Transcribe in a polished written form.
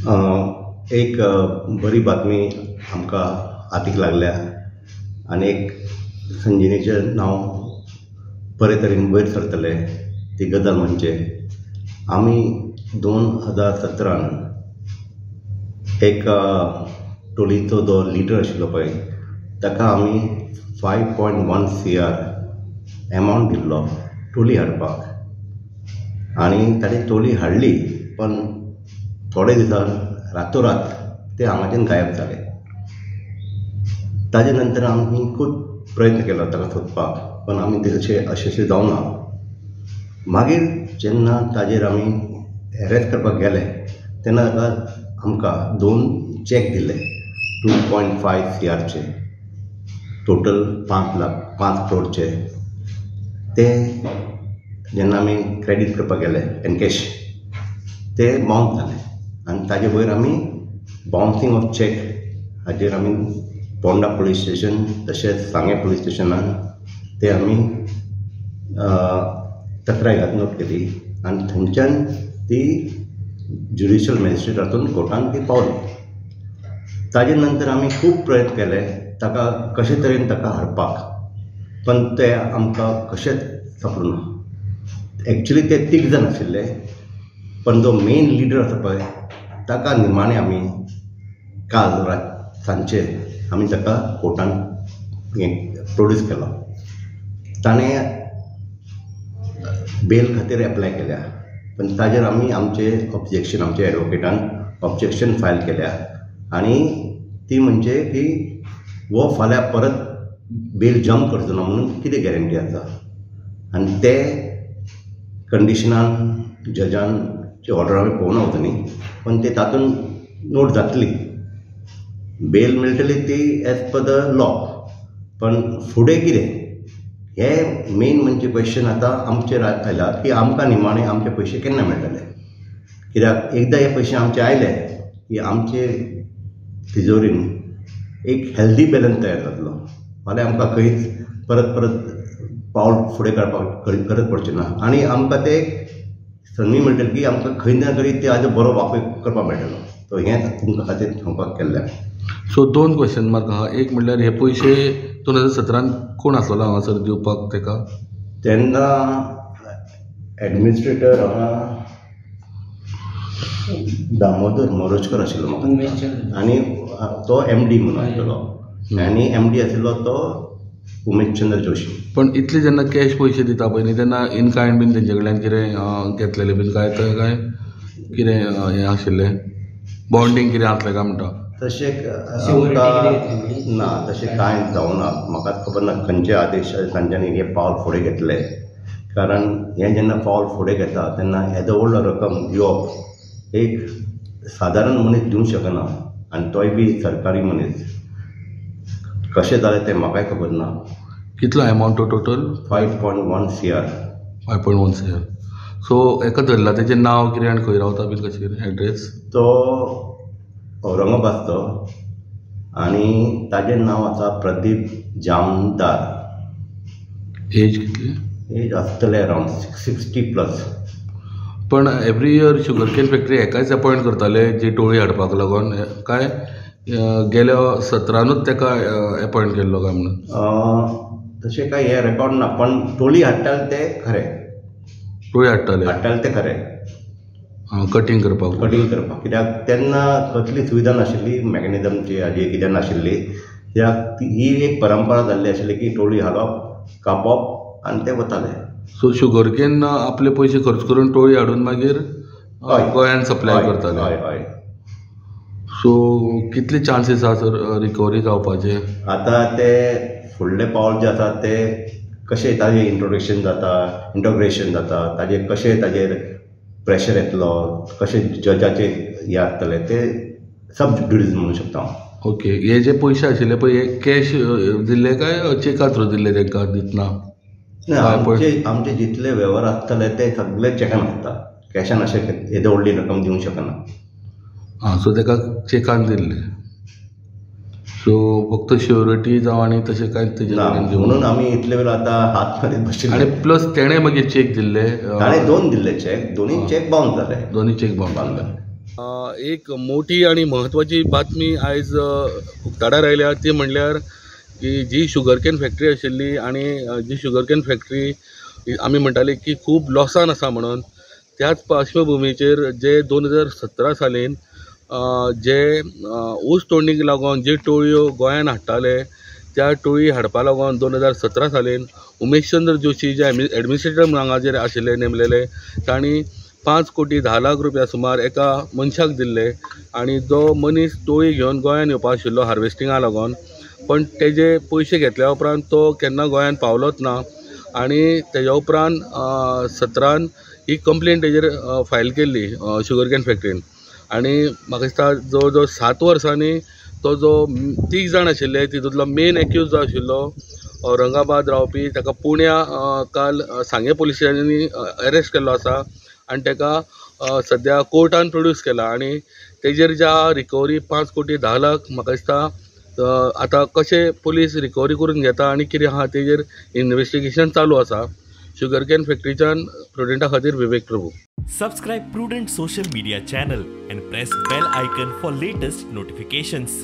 एक बरी बातमी आमकां हातीक लागल्या आनी एक संजिनीचें नांव बरे तरेन वयर सरतलें. ती गजाल म्हणजे आमी 2017 एक टोळीचो जो लिडर आशिल्लो पळय ताका आमी 5.1 CR amount दिल्लो टोळी हाडपाक आनी ताणी टोळी हाडली, पण थोडे दिसान रातोरात ते हांगाच्यान गायब जाले. ताजे नंतर आमी खूब प्रयत्न केलो ताका सोदपाक, पण आमी ते अशें जावना. मागीर जेन्ना ताजेर आमी एरेस्ट करपाक गेले तेन्ना ताका आमकां 2 चॅक दिले 2.5 CRचे, टोटल 5 लाख 5 करोडचे. ते जेन्ना आमी क्रेडीट करपाक गेले एनकॅश ते बाउन्स जाले आनी ताजे वयर आमी बाउन्सिंग ऑफ चॅक हाजेर आमी पोंडा पुलीस स्टेशन तशेंच सांगें पुलीस स्टेशनान ते आमी तक्रार घालून नोट केली आनी थंयच्यान ती ज्युडिशियल मॅजिस्ट्रेटातून कोर्टान ती पावली. ताजे नंतर आमी खूब प्रयत्न केले ताका कशे तरेन ताका हाडपाक, पण ते आमकां कशेंच सापडूना. एक्चुली ते 3 जाण आशिल्ले, पण जो मेन लिडर आसा पळय ताका निमाणें आमी काल रात सांजचे आमी ताका कोर्टान प्रोड्यूस केलो. ताणें बेल खातीर एप्लाय केल्या, पण ताजेर आमी आमचे ऑब्जेक्शन आमचे एडवोकेटान ऑब्जेक्शन फायल केल्या आनी ती म्हणजे की हो फाल्यां परत बेल जम्प करचो ना म्हणून कितें गॅरंटी आसा. आनी ते कंडिशनान जजान ऑर्डर आमी पळोवना वता न्ही, पण ते तातूंत नोट जातली, बेल मेळटली ती एज पर the law. पण फुडें कितें हें मेन म्हणजे क्वेश्चन आतां आमचेर आयला की आमकां निमाणें आमचे पयशे केन्ना मेळटले. कित्याक एकदां हे पयशे आमचे आयले की आमचे तिजोरीन एक हेल्दी बॅलन्स तयार जातलो. फाल्यां आमकां खंयच परत परत पावल फुडें काडपाक गरज पडची ना आनी आमकां ते संदी मेळटली की आमकां खंय ना खंय ते आजो बरो वापर करपाक मेळटलो. सो हें तुमकां खातीर सांगपाक केल्लें. सो 2 क्वेश्चन मार्क आहा. एक म्हणल्यार हे पयशे 2017 कोण आसलो हांगासर दिवपाक तेका? तेन्ना एडमिनिस्ट्रेटर हांगा दामोदर मोरजकर आशिल्लो म्हाका, आनी तो MD म्हणून आशिल्लो आनी MD आशिल्लो तो उमेश चंद्र जोशी. पण इतले जेन्ना कॅश पयशे दिता पळय न्ही तेन्ना इन कायंड बीन तेंचे कडल्यान कितें घेतलेलें बीन काय काय कितें हें आशिल्लें बॉन्डींग कितें आसलें काय म्हणटा? तशें आमकां ना, तशें कांय जावना. म्हाका खबर ना खंयचे आदेश तांच्यांनी हें पावल फुडें घेतलें, कारण हें जेन्ना पावल फुडें घेता तेन्ना येदो व्हडलो रक्कम दिवप एक सादारण मनीस दिवंक शकना आनी तोय बी सरकारी मनीस. कशें जालें तें म्हाकाय खबर ना. कितलो amount total? 5.1 CR. 5.1 CR. So एका धरला तेजें नांव कितें आनी खंय रावता बीन कशें कितें एड्रेस? तो औरंगाबादचो आनी ताजें नांव आसा प्रदीप जामदार. एज कितली? एज आसतलें अरावंड 60+. पण एवरी इयर शुगरकेन फॅक्टरी एकाच अपॉयंट करताले जी टोळी हाडपाक लागून, काय गेल्या 17नूच ताका अपॉयंट केल्लो काय म्हणून? तशें काय हें रेकॉर्ड ना, पण टोळी हाडटाले ते खरें. टोळी हाडटाले हाडटाले ते खरें, कटींग करपाक. कटींग करपाक, कित्याक तेन्ना कसली सुविधा नाशिल्ली, मॅकॅनिजमची हाजी कितें नाशिल्ली. कित्याक ही एक परंपरा जाल्ली आशिल्ली की टोळी हाडप, कापप आनी ते वताले. सो शुगरकेन आपले पयशे खर्च करून टोळी हाडून मागीर गोंयान सप्लाय करताले. हय हय. सो कितले चान्सीस आसा सर रिकवरी जावपाचे? आतां ते फुडले पावल जे आसा ते कशें ताजें इंट्रोडक्शन जाता, इंटोग्रेशन जाता, ताजें कशें ताजेर प्रेशर येतलो, कशें जजाचे हें आसतलें ते सब ज्युडिस म्हणूं शकता हांव. ओके, हे जे पयशे आशिल्ले पळय हे कॅश दिल्ले काय चेका थ्रू दिल्ले तांकां दितना? ना, आमचे जितले वेव्हार आसतले ते सगळे चेकान आसता, कॅशान अशें येदो व्हडली रक्कम दिवंक शकना. आं, सो ताका चेकान दिल्ले. सो फक्त श्युरिटी जावं आनी तशें कांय तेजे कडेन म्हणून आमी इतले वेळ आतां हात मारीत बशिल्ले. आनी प्लस तेणें मागीर चेक दिल्ले, ताणें 2 दिल्ले चेक, दोनूय चेक बाउन्स जाले. दोनूय चेक बाउन्स जाले. एक मोठी आनी म्हत्वाची बातमी आयज उक्ताडार आयल्या ती म्हणल्यार की जी शुगरकेन फॅक्टरी आशिल्ली आनी जी शुगरकेन फॅक्टरी आमी म्हणटाले की खूब लॉसान आसा म्हणून, त्याच पार्श्वभुमीचेर जे 2017 सालीन जे ऊस तोडणीक लागून जे टोळयो गोंयान हाडटाले त्या टोळी हाडपा लागून 2017 सालीन उमेशचंद्र जोशी जे एडमिनिस्ट्रेटर हांगाचेर आशिल्ले नेमलेले, तांणी 5 कोटी 10 लाख रुपया सुमार एका मनशाक दिल्ले आनी जो मनीस टोळी घेवन गोंयान येवपा आशिल्लो हार्वेस्टिंगा लागून, पण तेजे पयशे घेतल्या उपरांत तो केन्ना गोंयान पावलोच ना आनी तेज्या उपरांत 17 ही कंप्लेन तेजेर फायल केल्ली शुगरकेन फॅक्टरीन आनी म्हाका दिसता जवळ जवळ 7 वर्सांनी तो जो 3 जाण आशिल्ले तितूंतलो मेन एक्यूज जो आशिल्लो औरंगाबाद रावपी ताका पुण्या काल सांगे पुलिसांनी अरेस्ट केल्लो आसा आनी ताका सद्या कोर्टान प्रोड्यूस केला आनी तेजेर ज्या रिकवरी 5 कोटी 10 लाख म्हाका दिसता आतां कशें पुलीस रिकवरी करून घेता आनी कितें आहा तेजेर इन्वेस्टिगेशन चालू आसा. शुगरकेन फॅक्टरीच्यान प्रुडंटा खातीर Vivek Prabhu. Subscribe Prudent social media channel and press bell icon for latest notifications.